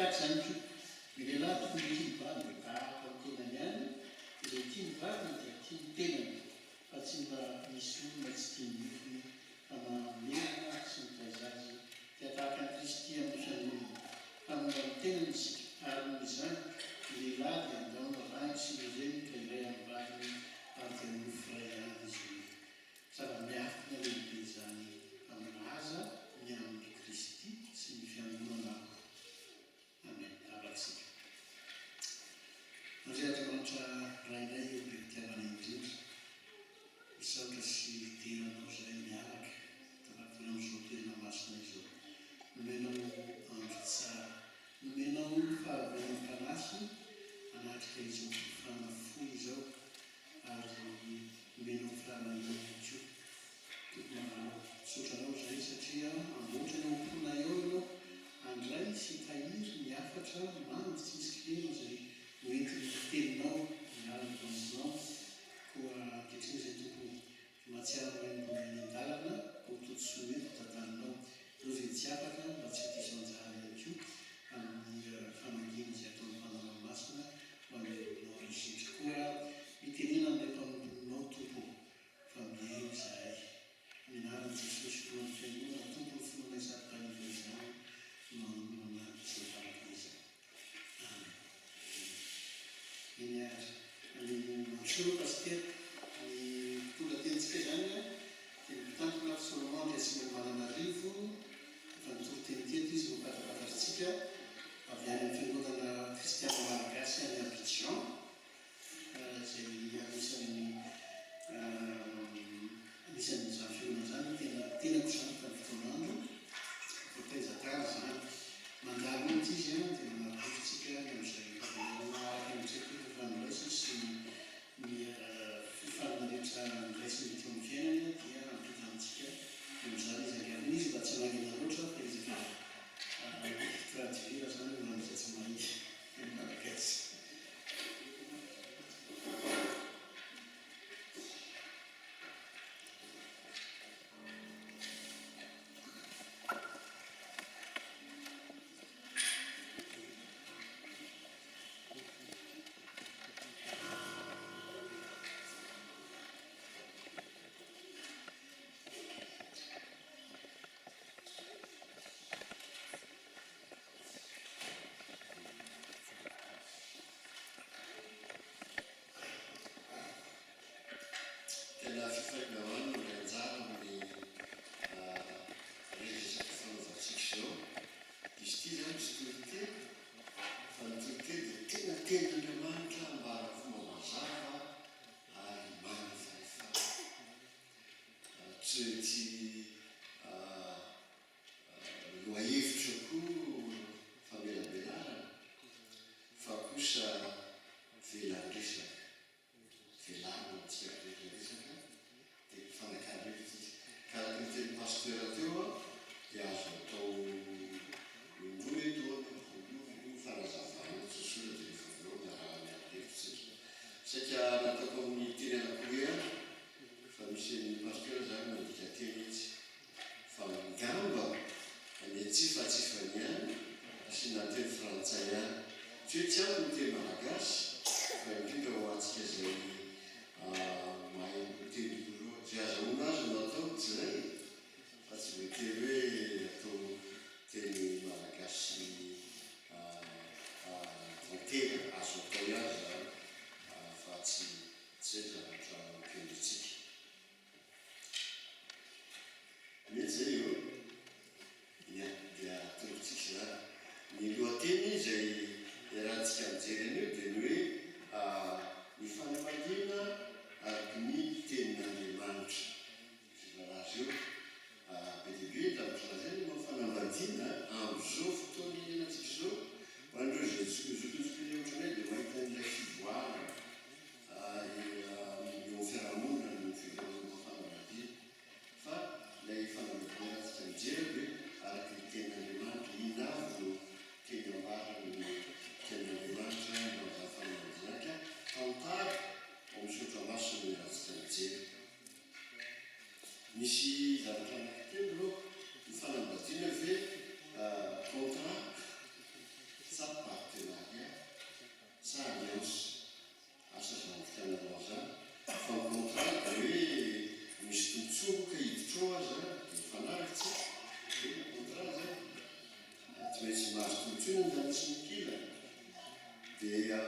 Dia tahaka izany koa, ny lehilahy tokony ho tia ny vadiny dia tahaka ny tenany ihany, izay tia ny vadiny dia tia ny tenany, fa tsy mba misy olona tsy tia ny nofony, fa mamelona sy mitaiza azy, dia tahaka an'i Kristy amin'ny fiangonana, fa momba ny tenany isika, ary noho izany, ny lehilahy dia handao ny rainy sy ny reniny ka hiray amin'ny vadiny, ary dia ho nofo iray ihany izy roa. Zava-miafina lehibe izany fa milaza ny amin'i Kristy sy ny Fiangonana aho. Amen. Vavatsika. Andriandriamanitra Rainay eo be fitiavana indrindra, misaotra sy midera Anao izahay miaraka tafavory amin'izao toerana masina izao. Nomenao andro tsara, nomenao fahavelom-panahy hanatrika izao fofana fohy izao. ary omenao firahalahiana ihany koa. Tompo malala, misaotra anao izahay satria hamboatra eo am-ponay ao ianao, handray sy hitahiry ny hafatra mamy tsy misy kilema izay hoentin'ny teninao amin'ny alalan'ny mpanomponao. Koa ankehitriny izay Tompo o, dia mahatsiaro anay mbola eny an-dalana ho todisoa eto tantaninao. Ireo izay tsy afaka mba tsy ho diso anjara ihany koa amin'ny famangiana izay ataon'ny Fanahinao Masina ho an'ny olonao rehetra. Koa mitenena amin'ilay mpanomponao, Tompo ô, fa mihaino izahay. Amin'ny anaran'i Jesosy Filohan'ny Fiangonana, Tompon'ny finoanay sady Mpaniva izany no anononana izao vavaka izao. Amen. Eny ary. Ny mandrosoa Pasitera. Ny mpitondra tenintsika izany dia ny mpitandrina Solomon Andriatsimananarivo, efa nitory teny teto izy no fantapantatritsika, avy any amin'ny fiangonana kristiana malagasy any Abidjan, izay anisan'ny anisan'izany fiangonana izany ny tena tenako izany tamin'ny fotoan'andro, voataiza tany izany. Mandalo eto izy dia manara-boky tsika ny amin'izay fahavelomana araka ny traikefa efa noraisiny sy ny fiofanana rehetra noraisiny teo amin'ny fiainany dia hampita amintsika ny amin'izany izy. Angaviana izy mba tsy hanangana loatra fa izy efa traduire izany ho an'izay tsy mahay teny malagasy. Tena fifaliana ho ahy ny mandray anjara amin'ny resaka fanaovantsika izao. Izy ity izany tsy toriteny, fa ny toriteny dia tena tenin'Andriamanitra ambara fomba mazava ary manana fahefana. Tsy tsy lohahevitra koa famelabelarana fa kosa velan-dresaka. Velarina amintsika rehetra ny resaka dia mifanakalo hevitra izy. Ka araka ny tenin'i Pasteur teo dia azo atao indroa eto an, voalohany aloha fanazavana tsotsotra dia rehefa avy eo miarahana miady hevitra isika. Saika nataoko amin'ny teny anankiroa ihany fa misy an'i Pasteur izany nandika teny etsy. Fa angamba ny atsifatsifany ihany asiana teny frantsay ihany. Tsy hoe tsy ampy ny teny malagasy fa indrindra ho antsika izay mahay miteny roa. Izay azahoana azy no atao tsy izay e! Fa tsy voatery hoe atao teny malagasy tanteraka. Azo atao ihany izany fa tsy izay ny zavatra ampiandratsika. Mety izay eo? Ia, dia atorotsika izany. Ny lohateny izay iarahantsika mijery an'io dia ny hoe Ny fanambadiana araka ny Tenin'Andriamanitra. Filazana azy io. Be dia be ny zavatra. antsoina ny andaniny sy ny ankilany. Dia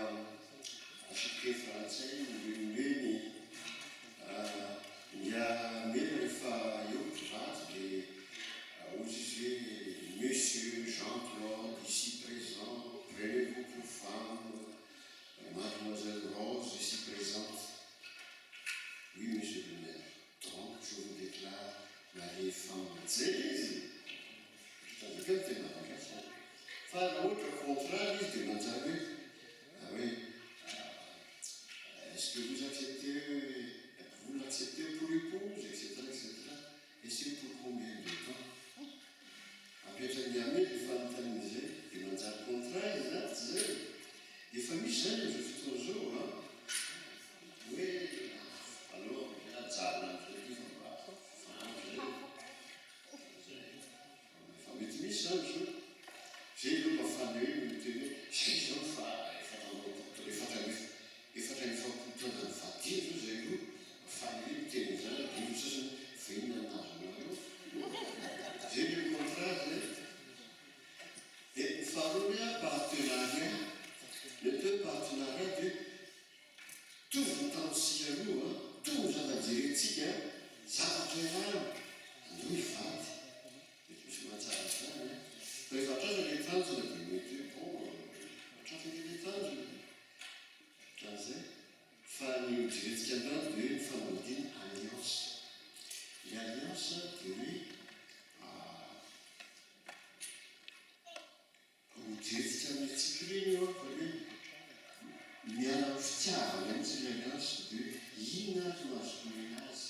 asiako teny frantsay mihomehimehy ny Mena rehefa eo ny mpivady dia hozy izy hoe Monsieur Jean Claude ici présent, prenez-vous pour femme Mademoiselle Rose ici présente? Oui monsieur le maire, donc je vous déclare marié femme. Zay le izy e! Tazako eo ny teny malagasy a! Fa raha ohatra contrat izy dia manjary hoe hoe est-ce que vous acceptez, vous l'acceptez pour épouse etc etc et c'est pour combien de temps? Apetrany Yame le fanontaniana izay dia manjary contrat izy zany tsy zay? Efa misy zany amizao fotoana zao an! Hoe aleo ajanona amizay ty fa mba fa ampy zay e! Zay efa mety misy zany zao. Zay aloha mba faly hoe miteny hoe zay zao fa 44 44 taona nivadiana zao zay roa mba faly ery miteny an'izany dia hoy ny sasany fa inona no nahazo anareo? Zay le contrat zay. Dia ny faharoa ny ahy partenariat. Ny atao hoe partenariat dia Mitovy ny tanjontsika roa, mitovy ny zava-jerentsika, zavatra iray andeha hivady. Mety misy mahatsara an'izany an. Fa rehefa tratra ilay tanjona dia mety hoe bon, tratra ange ilay tanjona e. Ohatran'izay. Fa ny hojerentsika androany dia hoe ny fanambadiana alliance. Ny alliance dia hoe Hojerentsika amin'ny antsipiriany io an, fa hoe miala amin'ny fitiavana mihitsy ilay alliance dia hoe inona ary no azoko omena azy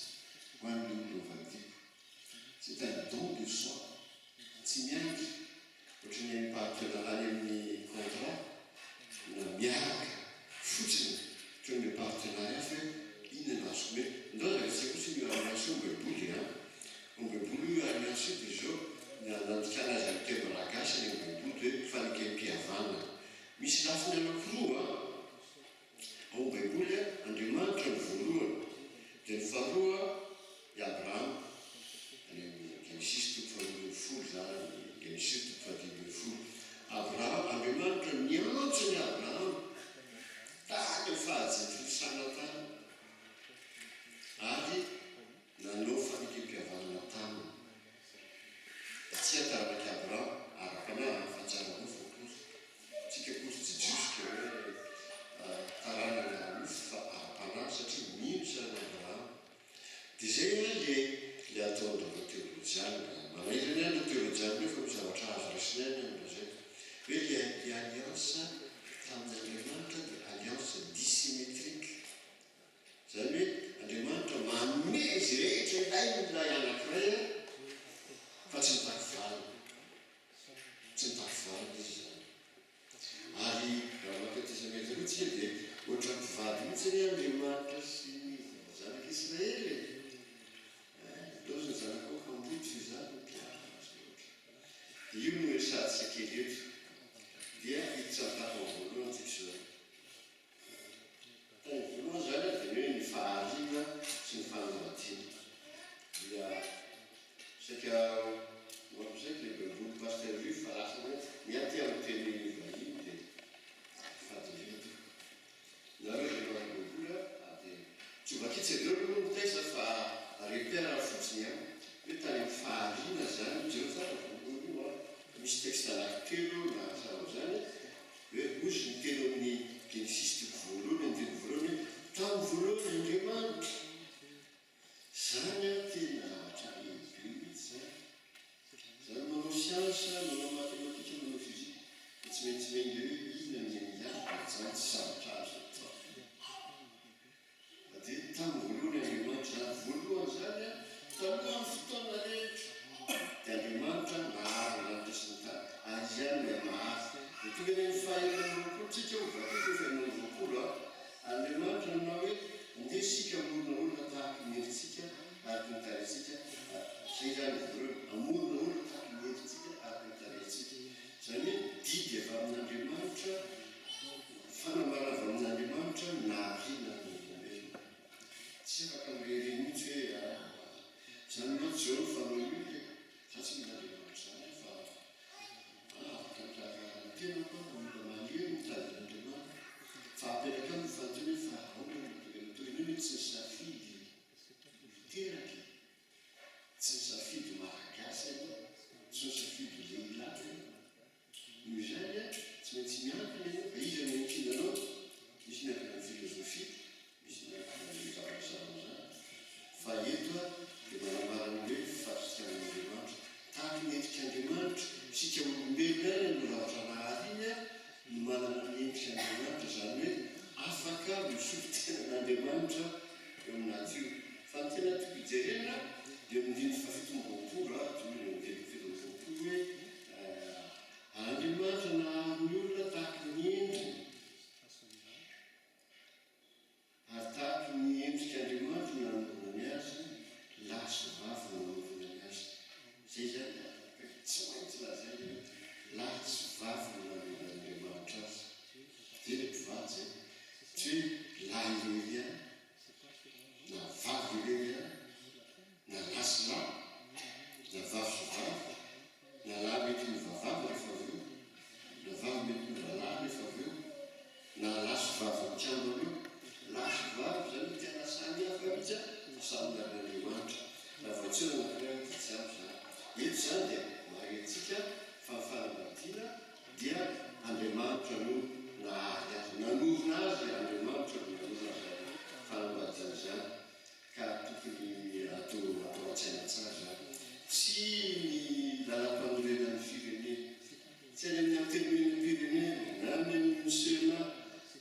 ho an'ilay olona hovadiako. C'est un don de soi, tsy miandry ohatran'ny any partenariat any amin'ny contrat na miaraka fotsiny ohatran'ny hoe partenariat fa hoe inona no azoko omena. Ndao jerentsika kosa io alliance io ao baiboly an. Ao baiboly io alliance io dia izao, ny nandikana azy amin'ny teny malagasy any amin'ny baiboly dia hoe fanekem-pihavanana. Misy lafiny anankiroa ao amin'ny baiboly, Andriamanitra no voalohany, dia ny faharoa i Abrahama, any amin'ny Genesisy toko faharoa ambin'ny folo izany, Genesisy toko fahadimy ambin'ny folo. Abrahama, Andriamanitra niantso an'i Abrahama tany amin'ny fahajentilosana tany ary Nanao fanekempihavanana taminy. Tsy taranak'i Abrahama ara-panahy fa tsy ara-nofo akory. Tsika akory tsy Jiosy ka hoe taranany ara-nofo fa ara-panahy satria mino sy an'i Abrahama. Dia izay ary le le ataon'ireo teolojiana. Manahirana ihany ireo teolojiana ireo fa misy zavatra azo raisina ihany amin'ny lazaiko. Hoe le le alliance tamin'Andriamanitra dia alliance dissymétrique. Izany hoe Andriamanitra manome izay rehetra ilain'ilay anankiray fa tsy mitaky valiny. Tsy mitaky valiny Izy izany. Ary raha maka Testamenta aloha tsika dia ohatran'ny mpivady mihitsy anie Andriamanitra sy ny zanak'Israely e. Eh, loza ny zanakao kamboty izany no mpiara azy ohatra. Dia io no resahantsika kely eto. Dia hiditra amin'ny tapany voalohany tsika izao. Tany voalohany izany dia ny hoe ny fahariana sy ny fanambadiana. Dia saika ho ampiasaiko ilay baiboly Pasteur Ruff fa lasa hoe ny ahy aty amin'ny teny vahiny dia fady indrindra tompoko. Nareo izay manana baiboly a dia tsy ho vakintsika daholo aloha ny texte fa repère fotsiny ihany hoe tany amin'ny fahariana izany, jereo tsara ny voalohany io a, misy texte anankitelo na sahala amin'izany. Hoe hozy ny teny ao amin'ny Genesisy toko voalohany andininy voalohany hoe, Tamin'ny voalohany Andriamanitra. Izany an tena zavatra lehibe mihitsy izany. Isika olombelona ihany no zavatra nahary iny no manana ny endrik'Andriamanitra, izany hoe afaka misolo tena an'Andriamanitra eo amin'ny natiora. Fa ny tena tiako hijerena dia ny andininy fahafito amby roapolo, toy ny andininy 27 hoe, Andriamanitra nahary ny olona tahaky ny endriny. Ary tahaky ny endrik'Andriamanitra no nanoronany azy, lahy sy vavy no nanoronany azy. Izay izany tsy maintsy lazaina hoe lahy sy vavy no nanoronan'Andriamanitra azy. Izay ilay mpivady izay. Tsy hoe lahy irery ihany, na vavy irery ihany, na lahy sy lahy, na vavy sy vavy, Na lahy mety miova vavy rehefa avy eo, na vavy mety miova lahy rehefa avy eo, na lahy sy vavy mikambana eo. Lahy sy vavy izany no tena samy hafa mihitsy an, fa samy narian'Andriamanitra. Raha vao tsy eo ny anankiray dia tsy ampy izany. Eto izany dia marihintsika fa ny fanambadiana dia Andriamanitra no nahary azy, nanorina azy Andriamanitra no nanorina izany fanambadiana izany. Ka tokony atao atao an-tsaina tsara izany. Tsy ny lalam-panorenan'ny firenena, tsy any amin'ny antenimieram-pirenena, na any amin'ny Sénat,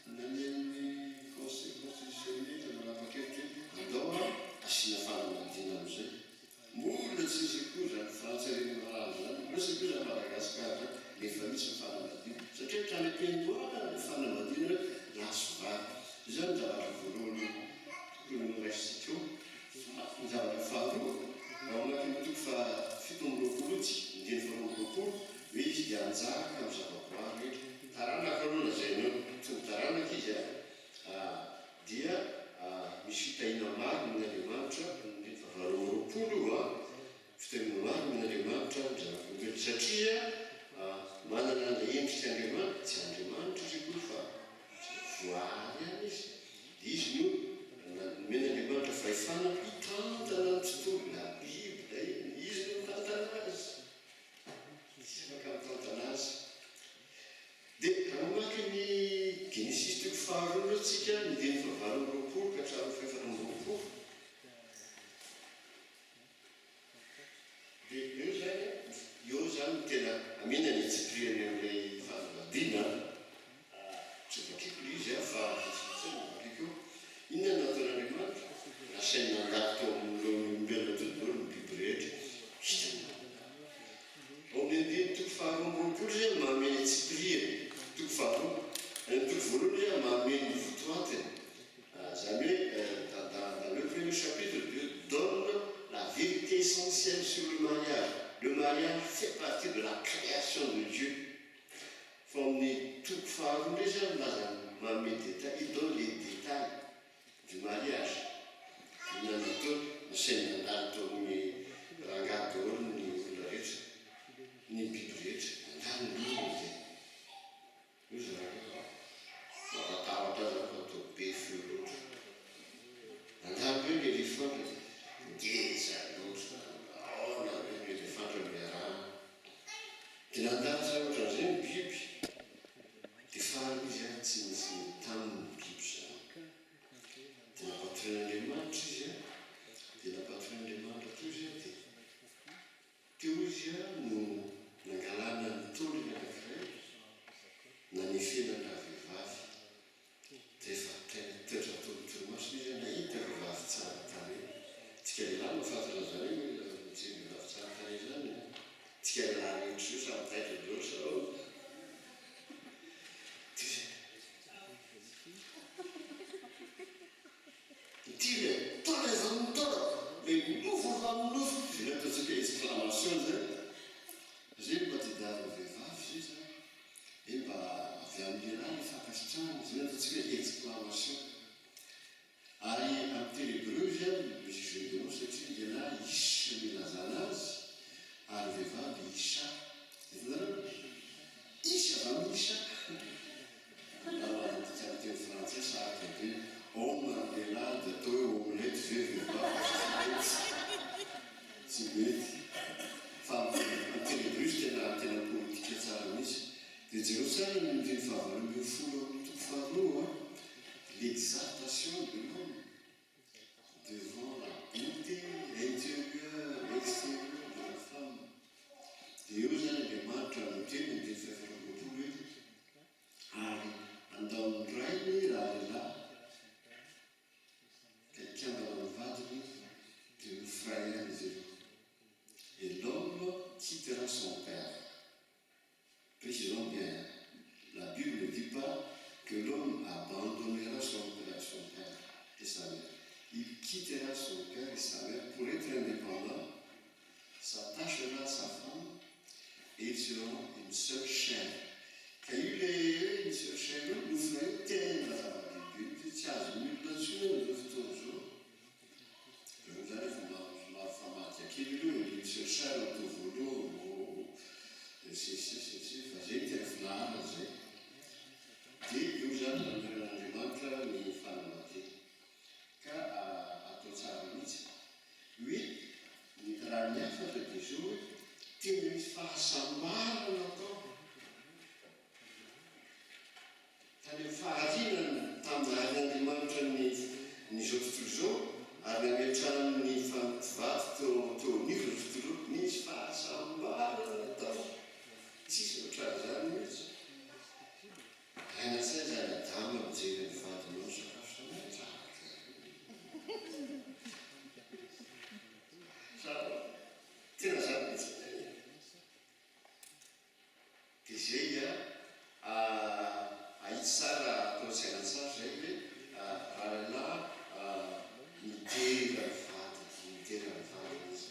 na any amin'ny Conseil constitutionnel manapa-kevitra hoe andao ary asiana fanambadiana amin'izay. Mbola tsy nisy akory izany frantsay ireny marary izany, mbola tsy nisy akory izany Madagascar izany, nefa misy ny fanambadiana. Satria hatrany am-piandohana ny fanambadiana hoe lahy sy vavy. Izany ny zavatra voalohany tokony ho raisintsika eo. Fa ny zavatra faharoa, raha mamaky ny toko faha 27 itsika, andininy faha 22, hoe izy dia hanjaka amin'ny zavaboary rehetra. Taranaka aloha lazaina eo, tsy ny taranaka izy an, dia misy fitahiana maro nomen'Andriamanitra, andininy faha 28 io an, fitahiana maro nomen'Andriamanitra ny zanak'olombelona, satria manana an'ilay endrik'Andriamanitra, tsy Andriamanitra izy akory fa voaary ihany izy, dia izy no nomen'Andriamanitra fahefana hitantana ny tontolo, na biby na inona, izy no mitantana azy, izy afaka mitantana azy. Dia raha mamaky ny Genesisy toko faharoa indray tsika, ny andininy fahavalo amby roapolo ka hatramin'ny fahefatra amby roapolo, Dia eo izany an, eo izany no tena amena ny antsipiriany amin'ilay fanambadiana an. Tsy vakiko ilay izy an, fa vitsivitsy no vakiko eo. Inona no nataon'Andriamanitra? Nasainy nandalo teo anoloan'ny olombelona teo daholo ny biby rehetra. Hitanao? Ao amin'ny andininy toko faharoa amby roapolo izy an, manome ny antsipiriany. Toko faharoa. Any amin'ny toko voalohany izy an, manome ny votoatiny. Izany hoe, dans le premier chapitre, Dieu donne la vérité essentielle sur le mariage. Le mariage fait partie de la création de Dieu. Fa ao amin'ny toko faharoa indray izany milaza manome détail, il donne les détails du mariage. Inona no nataony? Nasainy nandalo tao amin'ny rangahy daholo ny olona rehetra, ny biby rehetra. Nandalo ny olona dia. Io zany fa mampatahotra azy fa toa be feo loatra. Nandalo ve ny elefanta dia ngeza loatra, ahoana ve ny elefanta no iarahana. Dia nandalo zany ohatran'izay ny biby, dia farany izy an tsy nisy taminy ny biby zany. Dia nampatorian'Andriamanitra izy an, dia nampatorian'Andriamanitra teo izy an, dia Teo izy no nangalana ny taolany anankiray nanefena an-dravehivavy. Rehefa taitra tao amin'ny torimasony izy, nahita vehivavy tsara tarehy. Tsika lehilahy mahafantatra an'izany hoe mijery vehivavy tsara tarehy izany an! Tsika lehilahy rehetra izao samy taitra daholo sa ahoana? Dia izy. Ity ilay taona avy amin'ny taona, ilay nofo avy amin'ny nofo, izay ny ataontsika exclamation izay, izay mba tadiavin'ny vehivavy izay izany, hoe mba avy amin'ny lehilahy ilay fankasitrahana, izay ny ataontsika hoe exclamation. Ary amin'ny teny hebreo izy an, misy jeu de mots satria ny lehilahy ish no ilazana azy, ary ny vehivavy isha. Hitanareo? Ish avy amin'ny isha. Angamba adika amin'ny teny frantsay sarotra be. Homme ny lehilahy dia atao hoe omelette ve vehivavy? Tsy mety. Fa amin'ny teny hebreo izy tena tena politika tsara mihitsy. Dia jereo tsara ny andininy fahavalo ambin'ny folo amin'ny toko faharoa an, l'exaltation de l'homme devant la beauté intérieure extérieure de la femme. Dia eo izany Andriamanitra. son père. Précisons bien, la Bible ne dit pas que l'homme abandonnera son père, son père et sa mère. Il quittera son père et sa mère pour être indépendant, s'attachera à sa femme et ils seront une seule chair. Ka io le hoe une seule chair io, nofona io tena zava-dehibe mihitsy, tsy azon'ny olona intsony amin'izao fotoana izao. Ireo zany efa somary famadika kely aloha e, une seule chair no atao voalohany vao sy ny sisa sy ny sisa, fa zay no tena filaharana zay. Dia io zany nanorenan'Andriamanitra ny fanambadiana. Ka atao tsara mihitsy hoe ny raha ny hafatra dia zao hoe tena misy fahasambarana atao tany amin'ny fahariana tamin'ny naharian'Andriamanitra ny ny izao tontolo izao ary nametrahany ny mpivady teo teo anivon'izao tontolo izao, nisy fahasambarana tao, tsisy ohatran'izany mihitsy. Aina tsy aiza ny Adama mijery ny vadinao misakafo zany hoe tsara kay. Tsara tena zany mihitsy e. Dia zay a, ahitsy tsara atao an-tsaina tsara zay hoe raha lehilahy midera ny vadiny, midera ny vadiny izy.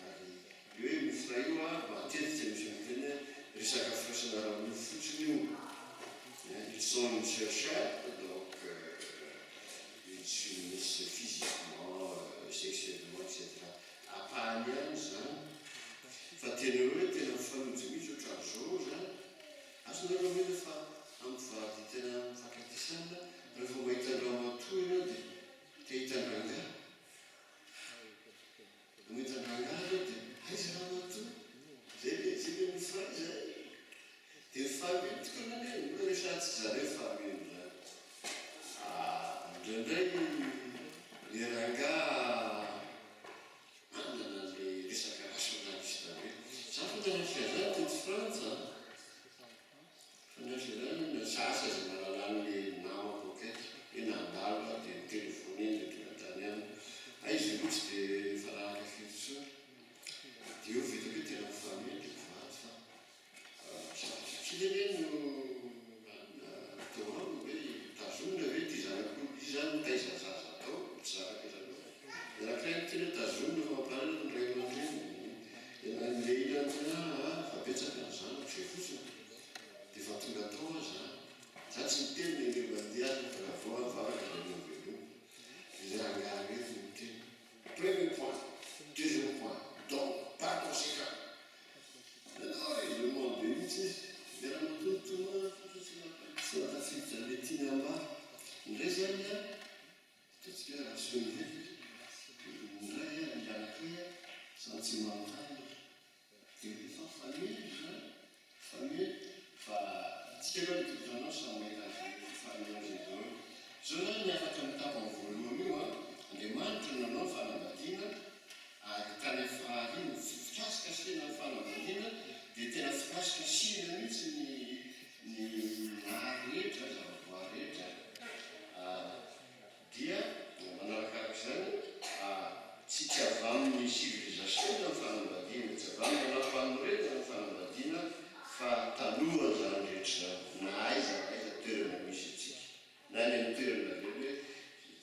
Ary io hoe mifra io a, matetika misy miteny hoe resaka firaisana ara-nofo fotsiny io. Ils sont une seule chair, donc ils s'unissent physiquement, sexuellement, etc. Ampahany ihany izany. Fa tena hoe tena mifanojo mihitsy ohatran'izao izany. Asa nareo mino fa amin'ny mpivady tena mifankatia saina, rehefa mahita an-dramatoa ianao dia te hahita an-drangahy. Mahita an-drangahy ianao dia aiza ramatoa? Zay le zay le mifiray zay. Dia mifameno tokoa anie e, mbola resahantsika izany hoe mifameno izany. Ah, indraindray le rangahy manana le resaka rationaliste be. Za fantatra zany teto Frantsa an. Fandraisana izany na sasa izay mahalala an'le namako akaiky hoe nandalo aho dia nitelefaoneny dia tonga tany aminy. Hay izy aloha tsy dia nifanaraka firy intsony. Dia eo vao hitako hoe tena mifameno ilay mpivady fa zavatra kely anie no atao aminy hoe tazomina ve ity zanak'olona ity izany mitaiza zaza atao tsy zanaka izany hoe ny anankiray miteny hoe tazomina fa mampalahelo ny ray aman-dreniny. Ny lehilahy miteny hoe aa fa betsaka ny zanako izay fotsiny. Dia efa tonga tao aho zany. Za tsy niteny na indray mandeha aza fa raha vao aho nivavaka dia nanao veloma. Ilay rangahy ireto no niteny. Premier point, deuxième point, donc par conséquent. Nanao raisonnement be mihitsy izy. Ilay ramatoa nitomany fotsiny tsy tsy nahatafiditra an'ilay tiany ambara. Indray zany an, ataontsika hoe rationnel, indray an, ilay anankiray an, sentimental. Dia rehefa mifameno izany, mifameno, fa tsika aloha ny tokantrano ao samy mahita an'izay mifameno izay daholo. Izao izany ny hafatra amin'ny tapany voalohany io an, Andriamanitra no nanao ny fanambadiana ary tany amin'ny fahariana, ny fikasikasihana ny fanambadiana dia tena fikasikasihana mihitsy ny ny nahary rehetra, zava-boary rehetra. Dia manarakaraka izany, tsy tsy avy amin'ny civilisation ny fanambadiana, tsy avy amin'ny lalàmpanorenana ny fanambadiana fa talohan'izany rehetra izany, na aiza na aiza toerana misy antsika, na any amin'ny toerana avy any hoe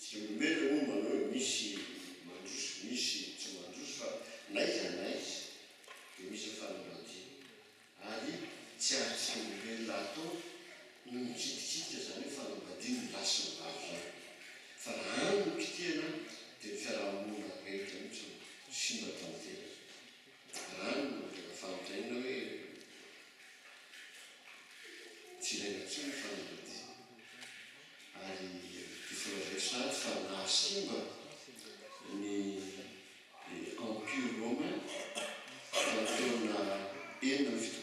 tsy olombelona moa manao hoe misy mandroso, misy tsy mandroso fa na aiza na aiza dia misy ny fanambadiana. Ary tsy azontsika olombelona atao ny mikitikitika izany hoe fanambadiana ny lahy sy ny vavy izany. Fa raha any no kitihana dia ny fiarahamonina rehetra mihitsy no simba tanteraka. Raha any no mametraka fanontaniana hoe tsy ilaina intsony ny fanambadiana. Ary efa lazaiko sahady fa nahasimba ny Empire Romain tamin'ny taona 476,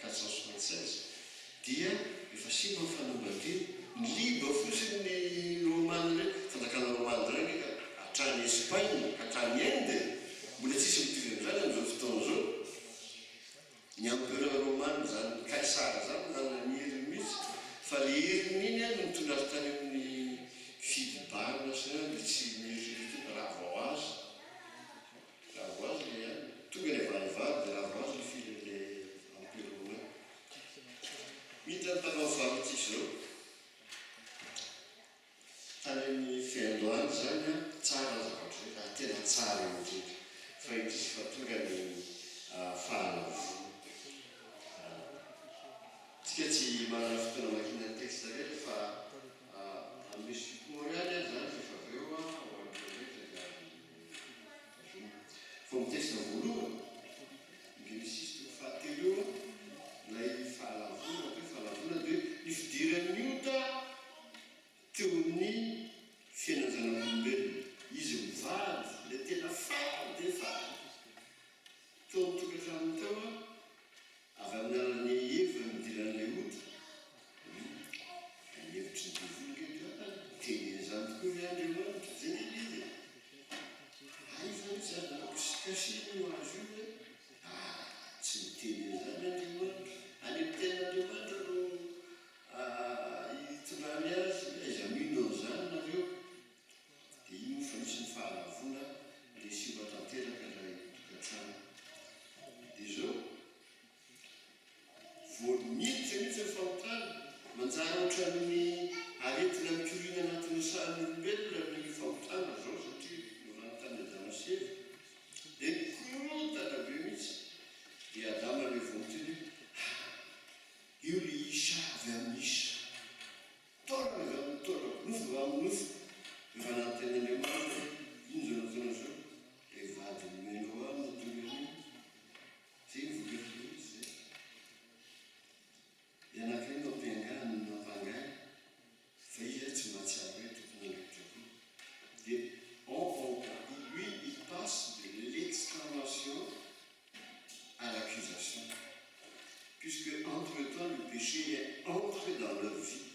476, dia efa simba ny fanambadiana. Ny liba fotsiny ny Romana ireny, fanjakana Romana indray anie ka hatrany Espagne, ka hatrany Inde e! Mbola tsisy mitovy amin'izany amin'izao fotoana izao. Ny empereur romana izany Kaisara izany nanana ny heriny mihitsy fa le heriny iny no nitondra azy tany amin'ny fihibohana sy ny dia tsy mieritreritra intsony raha vao azy raha vao azy le any tonga ny avy. voalohany, Genesisy toko fahatelo io, ilay fahalavoana, atao hoe fahalavoana dia hoe ny fidiran'ny ota teo amin'ny fiainan-janak'olombelona. Izy mivady, ilay tena faly dia faly tao amin'ny tokantranony tao, avy amin'ny alalan'i Eva nidiran'ilay ota. Ny hevitry ny devoly ange dia hoe, Miteny an'izany tokoa ve Andriamanitra? Izay ange ilay izy e! Aiza ve izany nakosikosihina io hazo io e? Ah, tsy miteny an'izany Andriamanitra. Any amin'ny tenin'Andriamanitra no hitondrany azy. Aiza mino an'izany nareo? Dia iny moa fa nisy ny fahalavoana ilay simba tanteraka ilay tokantrano. Dia izao. Vao miditra mihitsy ny fahotana, manjary ohatran'ny aretina mikoriana anatin'ny sahan'ny olombelona ny fahotana izao satria novany tamin'i Adama sy Eva. Dia nikorontana be mihitsy. Dia Adama ilay vao niteny hoe, Ah, io ilay isa avy amin'ny isa. Taolana avy amin'ny taolako, nofo avy amin'ny nofoko. Efa nanontany Andriamanitra hoe, Inona izao nataonao izao? Ilay vady nomenao ahy no natory an'io. Zay ny vokatry ny ody zay. Ny anankiray no ampiangany no nampangaina fa izy tsy mahatsiaro hoe tompon'andraikitra koa. Dia on on lui il passe de l'exclamation à l'accusation puisque entre temps le péché est entré dans leur vie.